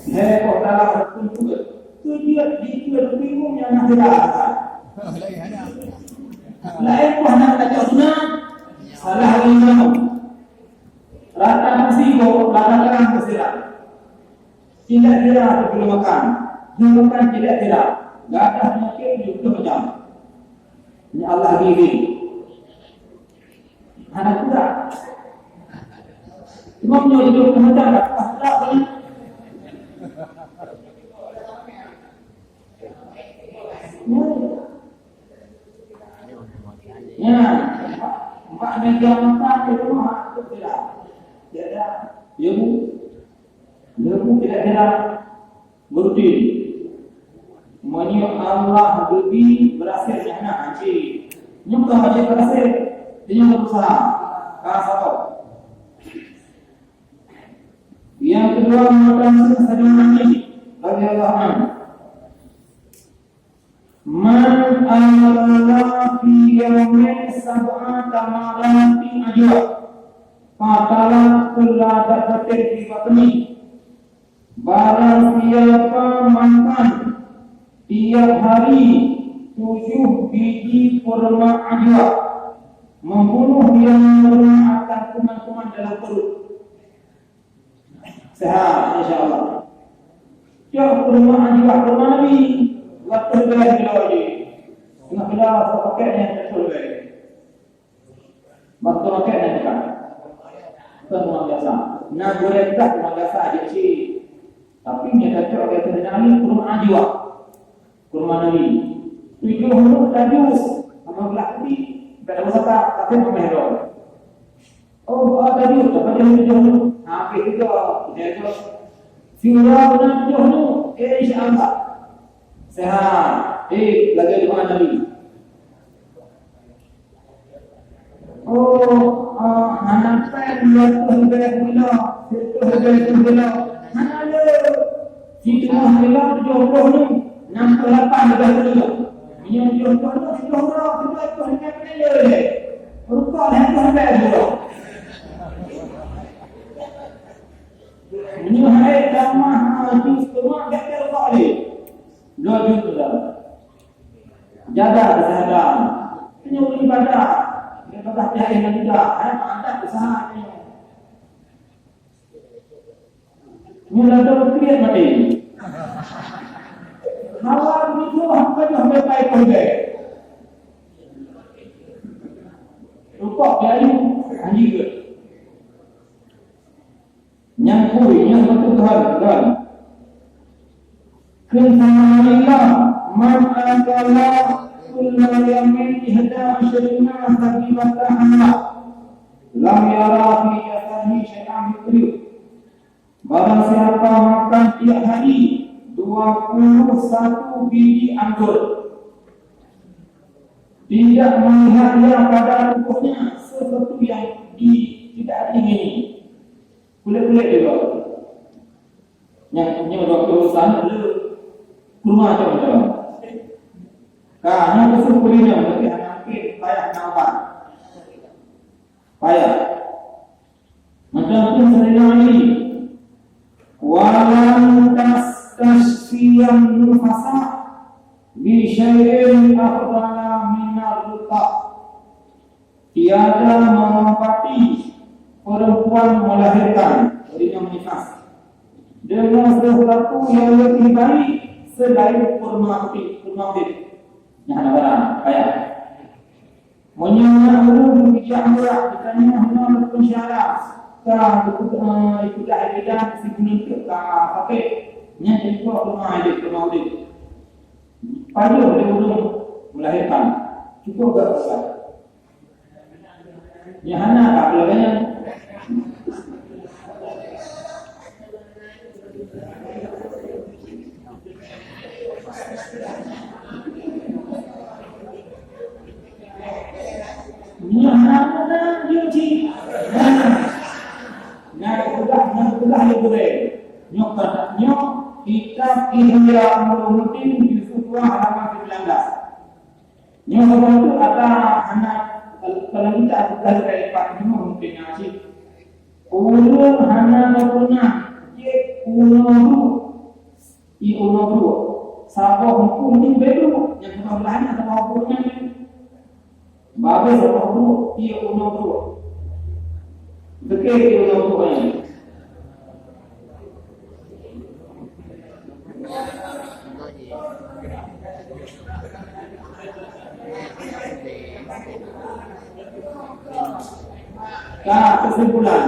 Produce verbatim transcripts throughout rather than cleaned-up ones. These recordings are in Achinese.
Hai boh dalam pun peuet. Keu jeuet jikheun bingung nyang na sira. Laén boh nyang tajak sunat, salah lé imam. Rata musibah, rata terang bersira. Tidak kira sebelum makan. Sebelum makan tidak kira. Gadah mungkin jumlah macam. Ini Allah diri. Hana kurang. Cuma punya hidup macam tak kurang. Ya, empat meja makan di rumah tu kira. Tiada ilmu, ilmu tidak kira. Berhenti. Meunyoe Allah geubri beurasé nyang na hanci. Nyoe bukan wajéb beurasé. Nyoe berusaha. Ka sabab. Yang kedua, mengatakan Sayyidina Ali radhiyallahu anhu. Man akala fi yaumin sab'ata marratin ajwa, qatala kulla dabbatin fi batnihi. Barang siapa makan tiap hari tujuh biji kurma ajwa, membunuh yang kurma akan kuman-kuman dalam perut. Sehat, insya Allah. Cok kurma ajwa, kurma Nabi. Waktu dia di Jawa je. Tengah bela, pakai yang betul baik. Bak teumeukat dan bukan. Bukan luar biasa. Nah, boleh juga luar biasa aja sih. Tapi nyata cok kata Nabi kurma ajwa. Kurma Nabi. Tujuh mulut tajus. Sama belah kubi. Tak ada masalah. Tapi memang dah. Oh, doa tajus. Dapat jadi tujuh mulut. Habis juga. Dia tu. Sira benar tujuh mulut. Eh, insya Allah. Sehat. Eh, lagi doa Nabi. Oh, ah, hana pen dua puluh lima kilo, seratus lima puluh kilo. Hana le. Situ mah kilo tujuh puluh ni, enam puluh lapan lebih kilo. Ini tujuh puluh tu, tujuh puluh, tujuh puluh lima kilo le. Rukok dah tu sampai kilo. Ini hai tamah, ah, jus tu mah, dah rukok le. Dua jus tu dah. Jaga kesehatan. Ini ulih ibadah. Ibadah jahil dan tidak. Eh, ada usaha ni. Ini dah tahu kriat mati. Hawa begitu, apa tu sampai pai pun deh. Lupa dia ni, anjing ke? Nyang kui, nyang beutôi Tuhan, kan? Kheun sama Allah, "Man akala kulla yaumin ihda asyirina saghibatan lam yara fi jasadihi syai'an yukrih." Barang siapa makan tiap hari dua puluh satu biji anggur, tidak melihat ia pada tubuhnya sesuatu yang di-, tidak diingini. Kulét-kulét juga. Nyang, nyang dua puluh satu le kurma macam-macam. Ka, nyang khusus kulina, tapi hana mungkin payah na ubat. Payah. Macam tu Saidina Ali. Walan tastashfiyan nufasa bi syai'in afdala minar rutab. Tiada mengobati perempuan melahirkan, artinya menifas, dengan sesuatu yang lebih baik selain kurma udeb, kurma udeb. Nyan hana barang, payah. Meunyoe na ureueng geujak umrah, geutanyoe hana rukun syarat, ka geupeugah, eh, geupeugah bidan sibuleuen teuk ka sakét, nyan jeuet kurma udeb, kurma udeb. Pajoh lé ureueng melahirkan, cukup gak besar. Nyang hana ka peulagaian. Nyang hana ka jeuet cit. Nah, nyan peugah, nyan peugah lé gurée. Nyoe ka, nyoe kitab Ihya Ulumuddin juzuk dua halaman sembilan belas. Nyoe saboh tu ata hana, kalau kita buka dari Pak Nyoe mungkin ngaji. Ureueng hana geupeunah jeuet uroe Ié unoe pruet. Saboh huköm nyan beudoh, nyang keubah laén atawa huköm nyan. Babah saboh pruet, ié unoe pruet. Beutôi ié unoe pruet nyan. Ka, kesimpulan.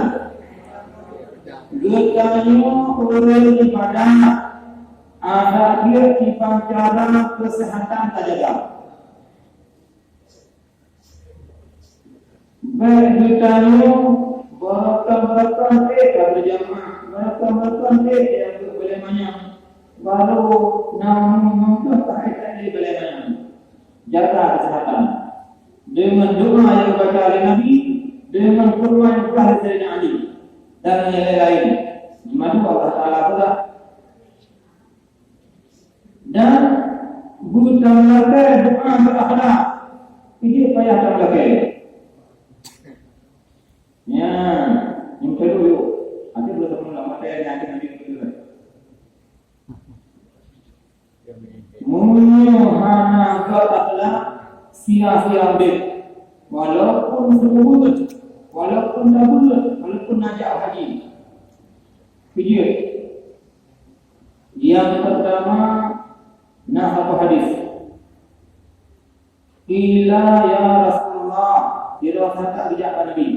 Geutanyoe ureuëng ibadat, adak jeuet kiban cara keuseuhatan tajaga. Bék geutanyoe beurokon-rokon ék ka beujamaah, beurokon-rokon ék nyang geubalée manyang, barô na meuntah ka ék balée manyang. Jaga keuseuhatan. Deungon doa nyang geubaca lé Nabi, deungon feureuman nyang geupeugah lé Saidina Ali, dan nyang laén-laén. Meunyoe Allah Taala peugah, dan beutamlakée doa beuakhlak, idéh payah tamlakée. Nyan, nyang keudua, até boleh teumé lam maté nyang até Nabi keudua. Meunyoe hana gét akhlak, sia-sia udép. Walaupun seumeubeuet, walaupun tabeuet, walaupun najak haji. Keujeuet. Nyang peurtama, na saboh hadis. Qila, "Ya Rasulullah," sidroe sahabat geujak bak Nabi.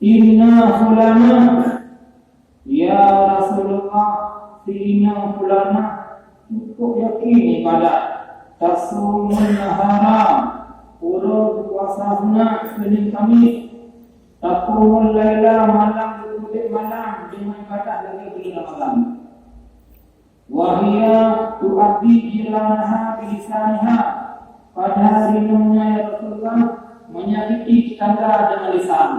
"Inna fulana, ya Rasulullah, si inong fulana cukup yakin ibadat, tasumun nahara, uroe puasa sunat Senin Kamis, taqumul laila, malam geupeudek malam deungon ibadat lagée buleuen Ramadhan. Wa hiya tu'adzi jiranaha bilisaniha." Padahal inong nyan, ya Rasulullah, menyakiti tetangga dengan lisan.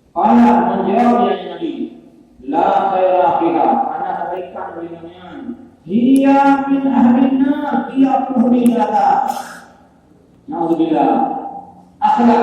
Qala, menjawab ya Nabi, "La khaira fiha," hana kebaikan bagi inong nyan. "Hiya min ahlin nar, tiga puluh ribu neraka." Naudzubillah. Akhlak